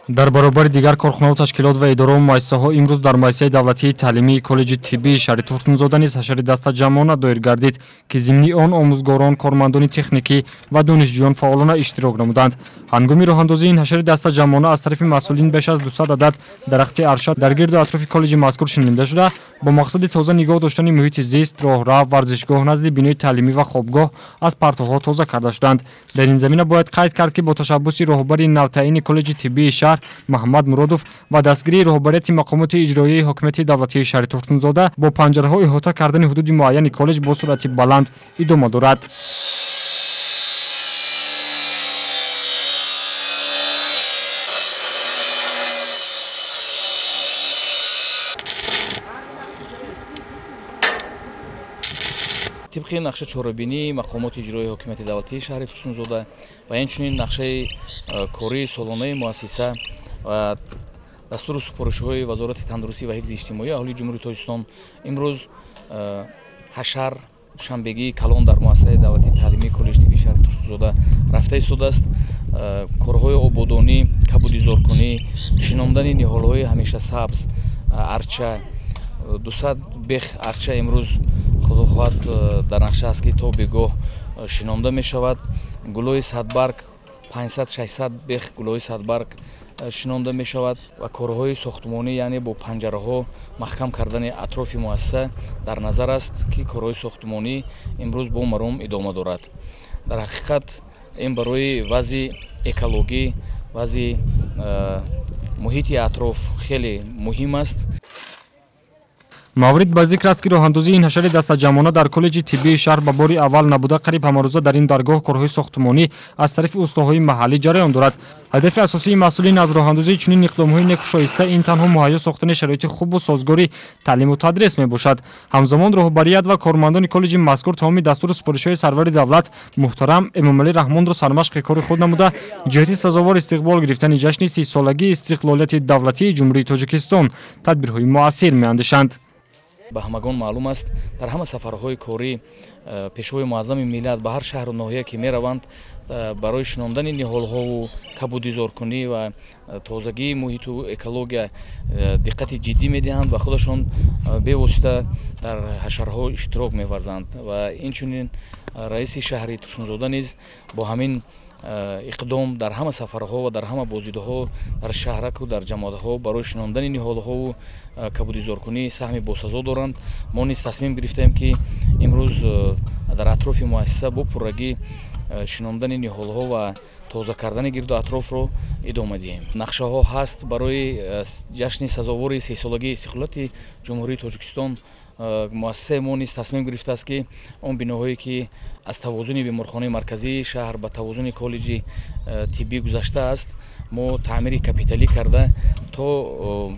Дар баробари дигар корхонаву ташкилот ва идораву муассисаҳо имрӯз дар муассисаи давлатии таълимии коллеҷи тиббии шаҳри Турсунзода низ ҳашари дастаҷамъона доир гардид, ки зимни он омӯзгорон, кормандони техникӣ ва донишҷӯён фаъолона иштирок намуданд. Ҳангоми роҳандозии ин ҳашари дастаҷамъона аз тарафи масъулин беш аз 200 адад дарахти арша дар гирду атрофи коллеҷи мазкур шинонда шуда, бо мақсади тоза нигоҳ доштани муҳити зист, роҳрав, варзишгоҳ назди бинои таълимӣ ва хобгоҳ аз партовҳо тоза карда шуданд. Дар ин замина бояд қайд кард, ки бо ташаббуси роҳбари навтаъини коллеҷи тиббии шаҳр Муҳаммад Муродов ва дастгирии роҳбарияти мақомоти иҷроияи ҳокимияти давлатии шаҳри Турсунзода бо панҷараҳо иҳота кардани ҳудуди муайяни коллеҷ бо суръати баланд идома дорад. Тибқи нақша чорабинии мақомоти иҷроии ҳокимияти давлатии шаҳри Турсунзода ва инчунин нақшаи кории солонаи муассиса ва дастуру супоришҳои Вазорати тандурустӣ ва ҳифзи иҷтимоии аҳолии Ҷумҳурии Тоҷикистон имрӯз ҳашар шанбегии калон дар муассисаи давлатии таълимии коллеҷи тиббии шаҳри Турсунзода рафта истодааст. Корҳои ободонӣ, кабудизоркунӣ, шинондани ниҳолҳои ҳамеша сабз, арча, 200 бех арча имрӯз худо хоҳад дар нақша аст, ки то бегоҳ шинонда мешавад. Гулои садбарг 500-600 бех гулои садбарг шинонда мешавад ва корҳои сохтмонӣ, яъне бо панҷараҳо маҳкам кардани атрофи муассиса дар назар аст, ки корҳои сохтмонӣ имрӯз бо маром идома дорад. Дар ҳақиқат ин барои вазъи экологӣ, вазъи муҳити атроф хеле муҳим аст. Маврид ба зикр аст, ки роҳандозии ин ҳашари дастаҷамъона дар коллеҷи тиббии шаҳр ба бори аввал набуда, қариб ҳамарӯза дар ин даргоҳ корҳои сохтмонӣ аз тарафи устоҳои маҳаллӣ ҷараён дорад. Ҳадафи асосии масъулин аз роҳандозии чунин иқдомҳои неку шоиста ин танҳо муҳайё сохтани шароити хубу созгори таълиму тадрис мебошад. Ҳамзамон роҳбарият ва кормандони коллеҷи мазкур тамоми дастуру супоришҳои сарвари давлат муҳтарам Эмомалӣ Раҳмонро сармашқи кори худ намуда, ҷиҳати сазовор истиқбол гирифтани ҷашни 30-солагии истиқлолияти давлатии Ҷумҳурии Тоҷикистон тадбирҳои муассир меандешанд. Ба ҳамагон маълум аст, дар ҳама сафарҳои корӣ пешвои муаззами миллат ба ҳар шаҳру ноҳия ки мераванд, барои шинондани ниҳолҳову кабудизоркунӣ ва тозагии муҳиту экология диққати ҷиддӣ медиҳанд ва худашон бевосита дар ҳашарҳо иштирок меварзанд. Ва инчунин раиси шаҳри Турсунзода низ бо ҳамин иқдом дар ҳама сафарҳо ва дар ҳама боздидҳо дар шаҳраку дар ҷамоатҳо барои шинондани ниҳолҳову кабудизоркунӣ саҳми босазо доранд. Мо низ тасмим гирифтаем, ки имрӯз дар атрофи муассиса бо пуррагӣ шинондани ниҳолҳо ва тоза кардани гирду атрофро идома диҳем. Нақшаҳо ҳаст барои ҷашни сазовори 30-солагии истиқлолияти Ҷумҳурии Тоҷикистон. Муассисаи мо низ тасмим гирифтааст, ки он биноҳое ки аз тавозуни беморхонаи марказии шаҳр ба тавозуни коллеҷи тиббӣ гузаштааст, мо таъмири капиталӣ карда то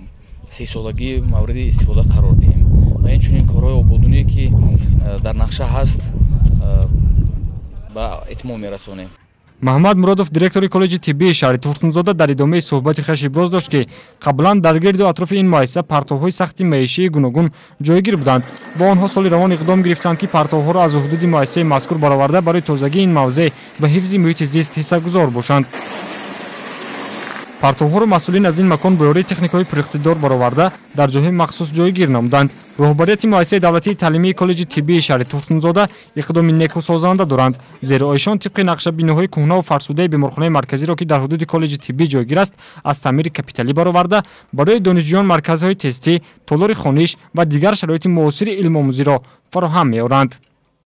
30-солагӣ мавриди истифода қарор диҳем. Ва инчунин корҳои ободоние ки дар нақша ҳаст ба итмом мерасонем. Муҳаммад Муродов, директори коллеҷи тиббии шаҳри Турсунзода, дар идомаи суҳбати хеш иброз дошт, ки қаблан дар гирду атрофи ин муассиса партовҳои сахти маишии гуногун ҷойгир буданд ва онҳо соли равон иқдом гирифтанд, ки партовҳоро аз ҳудуди муассисаи мазкур бароварда барои тозагии ин мавзеъ ва ҳифзи муҳити зист ҳиссагузор бошанд. Партовҳоро масъулин аз ин макон бо ёрии техникаҳои пуриқтидор бароварда дар ҷойҳои махсус ҷойгир намуданд. Роҳбарияти муассисаи давлатии таълимии коллеҷи тиббии шаҳри Турсунзода иқдоми некусозанда доранд, зеро эшон тибқи нақша биноҳои кӯҳнаву фарсудаи беморхонаи марказиро, ки дар ҳудуди коллеҷи тиббӣ ҷойгир аст, аз таъмири капиталӣ бароварда барои донишҷӯён марказҳои тестӣ, толори хониш ва дигар шароити муосири илмомӯзиро фароҳам меоранд.